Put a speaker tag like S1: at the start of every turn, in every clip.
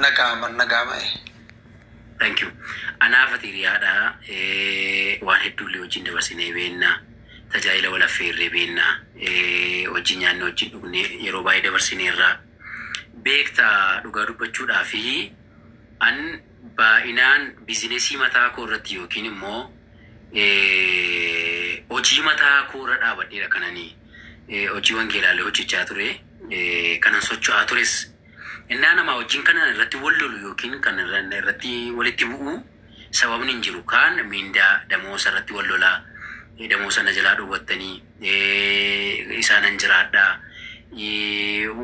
S1: Nagaama nagaama.
S2: Thank you. Anaaf ati hiriyaadha. Waan hedduullee wajjin dabarsinee beennaa. Tajaajila wal affeerree beennaa. Wajjin nyaannee wajjin dhugnee yeroo baay'ee dabarsineerra. Beektaa, dhugaa dubbachuudhaa fi an baay'inaan business mataa koo irratti yookiin immoo hojii mataa koo irra dhaabadheera kananii hojii wangeelaalee hojjechaa ture, kanan socho'aa tures. Innaa namaa wajjin kanan irratti wal lolu yookiin kan irratti walitti bu'u sababni hin jiru. Kaan miindaa damoosa irratti wal lolaa, damoosa na jalaa dhowwattanii isaanan jiraadhaa.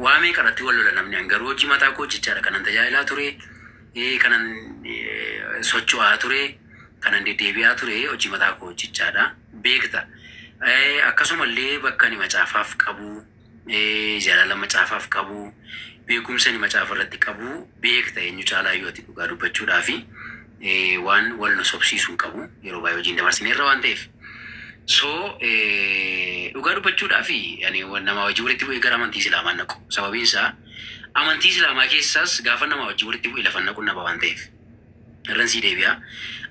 S2: Waa meeqa irratti wal lola namni? An garuu hojii mataa koo hojjechaadha kanan tajaajilaa ture, kanan socho'aa ture, kanan deddeebi'aa ture hojii mataa koo hojjechaadha. Beekta. Akkasumallee bakka ani macaafaaf qabu, jaalala macaafaaf qabu, beekumsa ani macaafa irratti qabu beekta eenyu caalaa yoo ati dhugaa dubbachuudhaa fi waan wal nu sobsiisuu hin qabu, yeroo baay'ee hojiin dabarsineerra waan ta'eef. So dhugaa dubbachuudhaa fi ani nama wajjin walitti bu'ee gara amantii Islaamaa naqu. Sababiin isaa amantii Islaamaa keessaas gaafa nama wajjin walitti bu'ee lafa naqu naba waan ta'eef. Irran sii deebi'a.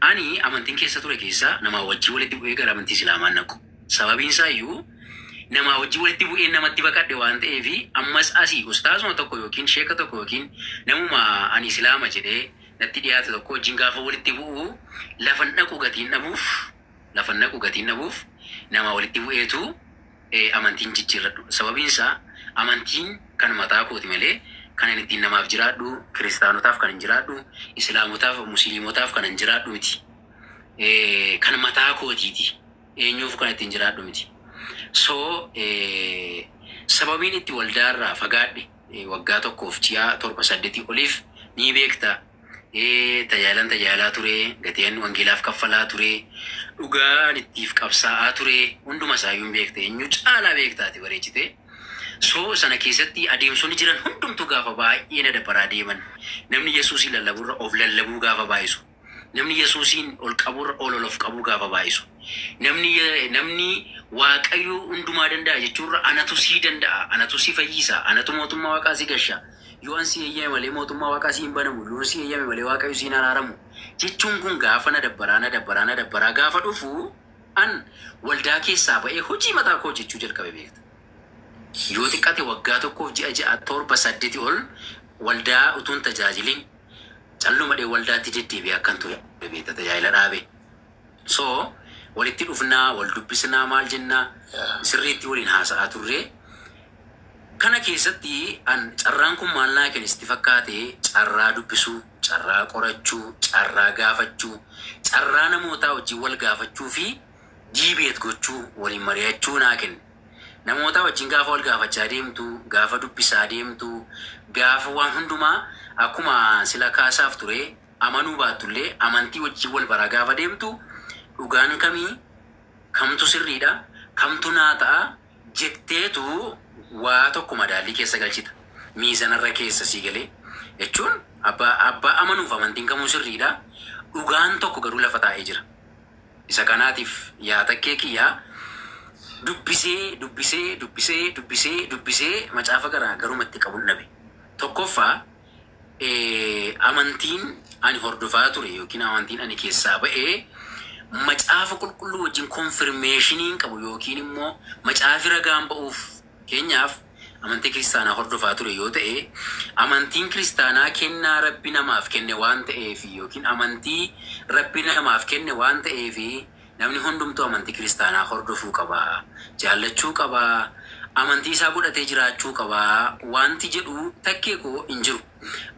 S2: Ani amantiin keessa ture keessaa nama wajjin walitti bu'ee gara amantii Islaamaa naqu. Sababiin isaa iyyuu nama wajjin walitti bu'ee namatti baqadhe waan ta'eef, ammas asii ustaazuma tokko yookiin sheeka tokko yookiin namuma ani Islaama jedhee natti dhiyaate tokko wajjin gaafa walitti bu'u lafa naqu gatiin dhabuuf nama walitti bu'eetu amantiin jijjiirradhu. Sababiin isaa amantiin kan mataa kooti malee kan ani ittiin namaaf jiraadhu, kiristaanotaaf kan hin jiraadhu, islaamotaaf, musliimotaaf kan hin jiraadhu miti. Kan mataa kootiiti. Eenyuuf kan ittiin jiraadhu miti. So sababiin itti waldaarraa fagaadhe waggaa 1f ji'a 7 8 oliif ni beekta. Tajaajilan tajaajilaa ture, gatiin wangeelaaf kaffalaa ture, dhugaan ittiif qabsaa'aa ture, hunduma isaayyuu hin beekta. Eenyu caalaa beektaati bareechite. So sana keessatti adeemsonni jiran hundumtuu gaafa baay'ee na dabbaraa deeman, namni Yesuusiin lallabuurra of lallabuu gaafa baay'isu, namni Yesuusiin ol qabuurra ol ol of qabuu gaafa baay'isu, namni Waaqayyo hundumaa danda'a jechuurra anatu sii danda'a, anatu si fayyisa, anatu mootummaa Waaqaa si gasha, yoo an si eeyyame malee mootummaa Waaqaa si hin banamu, yoo si eeyyame malee Waaqayyo si hin araaramu jechuun kun gaafa na dabbaraa na dabbaraa na dabbaraa gaafa dhufu, an waldaa keessaa ba'ee hojii mataa koo hojjechuu jalqabe, beekta. Yoo xiqqate waggaa 1f ji'a 6, 7, 8 ol waldaa utuun tajaajilin callumadhee waldaatti deddeebi'ee akkan ture beekta, tajaajila dhaabe. So walitti dhufnaa, wal dubbisnaa, maal jennaa, sirriitti waliin haasa'aa turre. Kana keessatti an carraan kun maal naa kenne sitti fakkaate? Carraa dubbisuu, carraa qorachuu, carraa gaafachuu, carraa namootaa wajjin wal gaafachuu fi debate gochuu, waliin mari'achuu naa kenne. Namoota wajjin gaafa wal gaafachaa deemtu, gaafa dubbisaa deemtu, gaafa waan hundumaa akkuma sila kaasaaf ture amanuu baattullee amantii wajjin wal baraa gaafa deemtu, dhugaan kamii, kamtu sirriidha, kamtu naa ta'a jetteetu waa tokko madaallii keessa galchita. Miizanarra keessa sii galee jechuun abbaa amanuuf amantiin kamuu sirriidha. Dhugaan tokko garuu lafa taa'ee jira. Isa kanaatiif yaa takkee kiyyaa dubbisee dubbisee dubbisee dubbisee dubbisee macaafa garaa garumatti qabuun dhabe. Tokkoffaa, amantiin ani hordofaa ture yookiin amantiin ani keessaa ba'ee Macaafa Qulqulluu wajjin confirmation hin qabu, yookiin immoo macaafi ragaan ba'uuf. Keenyaaf amantii kiristaanaa hordofaa ture yoo ta'e, amantiin kiristaanaa kennaa Rabbi namaaf kenne waan ta'eef yookiin amantii Rabbi namaaf kenne waan ta'eef, namni hundumtuu amantii kiristaanaa hordofuu qaba, jaallachuu qaba, amantii isaa godhatee jiraachuu qaba wanti jedhu takkee koo hin jiru.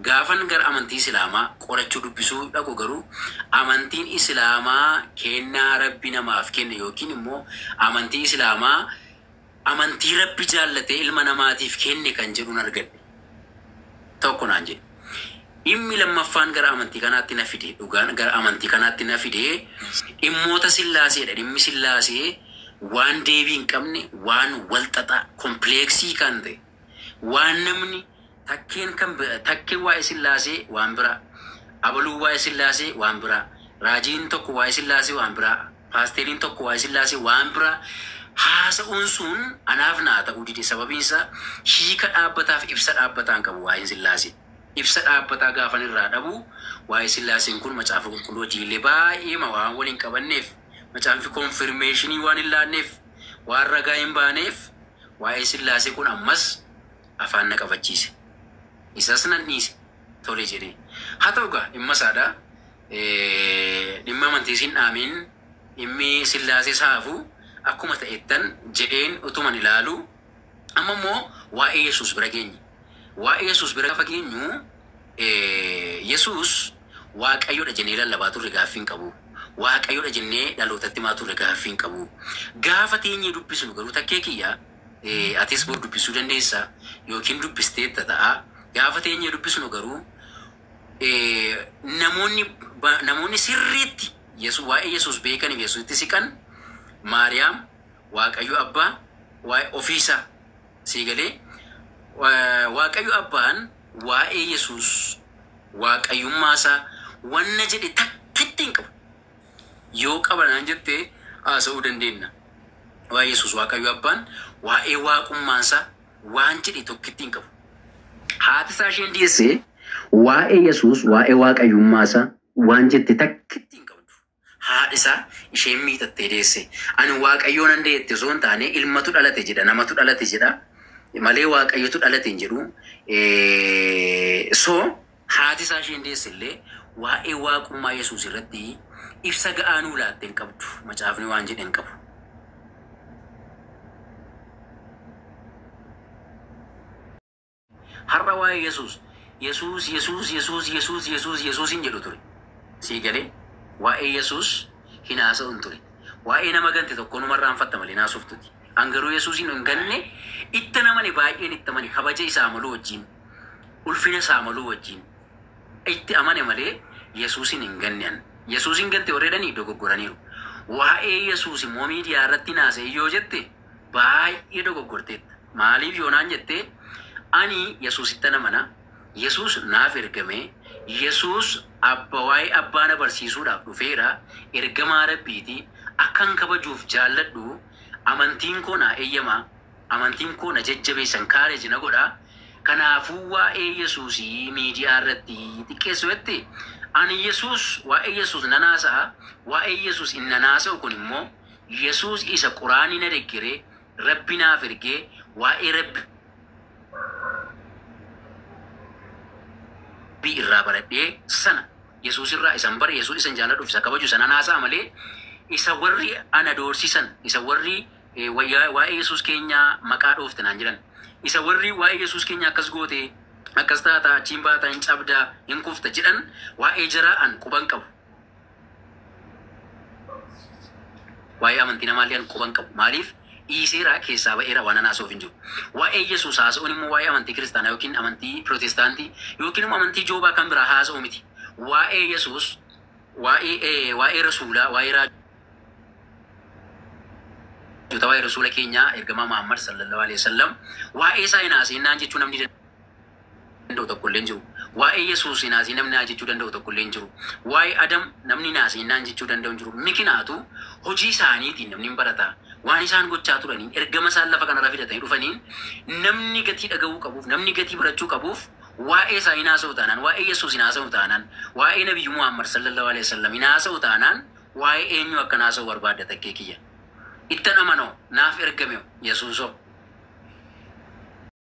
S2: Gaafan gara amantii Islaamaa qorachuu dubbisuu dhaqu garuu, amantiin Islaamaa kennaa Rabbi namaaf kenne yookiin immoo amantii Islaamaa amantii Rabbi jaallatee ilma namaatiif kenne kan jedhuun argadhe. Tokko naan jedhe. Dhimmi lammaffaan gara amantii kanaatti na fide, dhugaan gara amantii kanaatti na fide dhimmoota Sillaaseedha. Dhimmi Sillaasee waan deebii hin qabne, waan walxaxaa complex kan ta'e, waan namni takkeen kan takkeen waa'ee Sillaasee waan biraa, abaluu waa'ee Sillaasee waan biraa, raajiin tokko waa'ee Sillaasee waan biraa, paasteeriin tokko waa'ee Sillaasee waan biraa haasa'uun sun anaaf naa ta'uu dide. Sababiin isaa hiika dhaabbataaf ibsa dhaabbataan qabu waa'een Sillaasee. Ibsa dhaabbataa gaafan irraa dhabu, waa'ee Sillaaseen kun Macaafa Qulqulluu wajjin illee baay'eema waan wal hin qabanneef, macaafni confirmation waan hin laanneef, waan ragaa hin baaneef, waa'ee Sillaasee kun ammas afaan na qabachiise. Isas nan dhiise tole jedhee. Haa ta'u egaa dhimma isaadha. Dhimma amantiis hin dhaamin, dhimmi Sillaasees haa hafu, akkuma ta'ettan jedheen utuman ilaalu, amma immoo waa'ee Yesuus bira geenye. Waa'ee Yesuus bira gaafa geenyu, Yesuus Waaqayyoodha jennee lallabaa turre, gaaffii hin qabu. Waaqayyoodha jennee dhalootatti himaa turre, gaaffii hin qabu. Gaafa teenyee dubbisnu garuu, takkee kiyya, atis bor dubbisuu dandeessa yookiin dubbisteetta ta'a. Gaafa teenyee dubbisnu garuu namoonni sirriitti waa'ee Yesuus beekaniif Yesuusitti siqan, Maariyaam, Waaqayyo Abbaa, waa'ee ofiisaa sii galee, Waaqayyo Abbaan waa'ee Yesuus waaqayyummaasaa wanna jedhe takkitti hin qabu. Yoo qaba naan jettee haasa'uu dandeenya. Waa'ee Yesuus Waaqayyo Abbaan waa'ee waaqummaansaa waan jedhe tokkitti hin qabu. Haati isaa isheen deessee waa'ee Yesuus waa'ee waaqayyummaasaa waan jette takkitti hin qabdu. Haadhi isaa isheen miixattee deesse. "Ani Waaqayyoo nan deette" osoo hin taane, "ilmatu dhalate" jedha, "namatu dhalate" jedha. Malee "Waaqayyotu dhalate" hin jedhu. So haati isaa isheen deesse illee waa'ee waaqummaa Yesuus irratti ibsa ga'aa nuu laatte hin qabdu. Macaafni waan jedhe hin qabu. Har'a waa'ee Yesuus, Yesuus, Yesuus, Yesuus, Yesuus, Yesuus, Yesuus hin jedhu ture. Sii galee, waa'ee Yesuus hin haasa'u ture. Waa'ee nama gante tokko numarraanfatta malee naasoftuti. An garuu Yesuusin hin ganne, itti namani baay'een itti amane, kabaja isaa maluu wajjin, ulfina isaa maluu wajjin itti amane malee Yesuusin hin ganne an. Yesuusin gante warreedhanii dogoggoraniiru. Waa'ee Yesuus immoo miidiyaa irratti naasa'e yoo jette baay'ee dogoggorteetta. Maaliif yoonaan jette, ani Yesuusitti amana. Yesuus naaf ergame. Yesuus abba waa'ee abbaa na barsiisuudhaaf dhufeera. Ergamaa Rabbiiti. Akkan kabajuuf jaalladhu, amantiin koo naa eeyyama. Amantiin koo na jajjabeessan, courage na godha. Kanaafuu waa'ee Yesuusii miidiyaa irratti xiqqeessu jette, ani Yesuus, waa'ee Yesuus nan haasa'a. Waa'ee Yesuus hin nan haasa'u kun immoo Yesuus isa Quraanii na deeggaree Rabbi naaf ergee, waa'ee Rabbi irraa baradhee sana, Yesuus irraa isan bare, Yesuus isan jaalladhuuf isa kabaju sana haasa'a malee, isa warri ana doorsisan, isa warri waa'ee Yesuus keenyaa maqaa dhoofte naan jedhan, isa warri waa'ee Yesuus keenya akkas goote, akkas taata, achiin baata, hin cabdaa, hin kufta jedhan, waa'ee jaraa an quban qabu. Waa'ee amantii namaallee an quban qabu. Maaliif, dhiiseera, keessaa ba'eera, waan an haasa'uuf hin jiru. Waa'ee Yesuus haasa'uun immoo waa'ee amantii kiristaanaa yookiin amantii pirootestaantii yookiin immoo amantii joobaa kan biraa haasa'u miti. Waa'ee Yesuus, waa'ee rasuulaa, waa'ee raajota, waa'ee rasuula keenyaa ergamaa Muhammad sallallahu alaihi wasallam, waa'ee isaa hin haasa'inaan jechuu namni danda'u tokko illee hin jiru. Waa'ee Yesuus hin haasa'in namni naa jechuu danda'u tokko illee hin jiru. Waa'ee Adam namni hin haasa'inaan jechuu danda'u hin jiru. Mikinaatu hojii isaaniitiin namni hin barata. Waan isaan gochaa turaniin, ergama isaan lafa kanarra fidatanii dhufaniin, namni gatii dhaga'uu qabuuf, namni gatii barachuu qabuuf, waa'ee isaa hin haasa'u taanaan, waa'ee Yesuus hin haasa'u taanaan, waa'ee Nabiyyu Muhammad sallallahu alaihi wasallam hin haasa'u taanaan, waa'ee eenyu akka haasa'u barbaadda, takkee kiyya? Ittan amanoo naaf ergame Yesuusoo.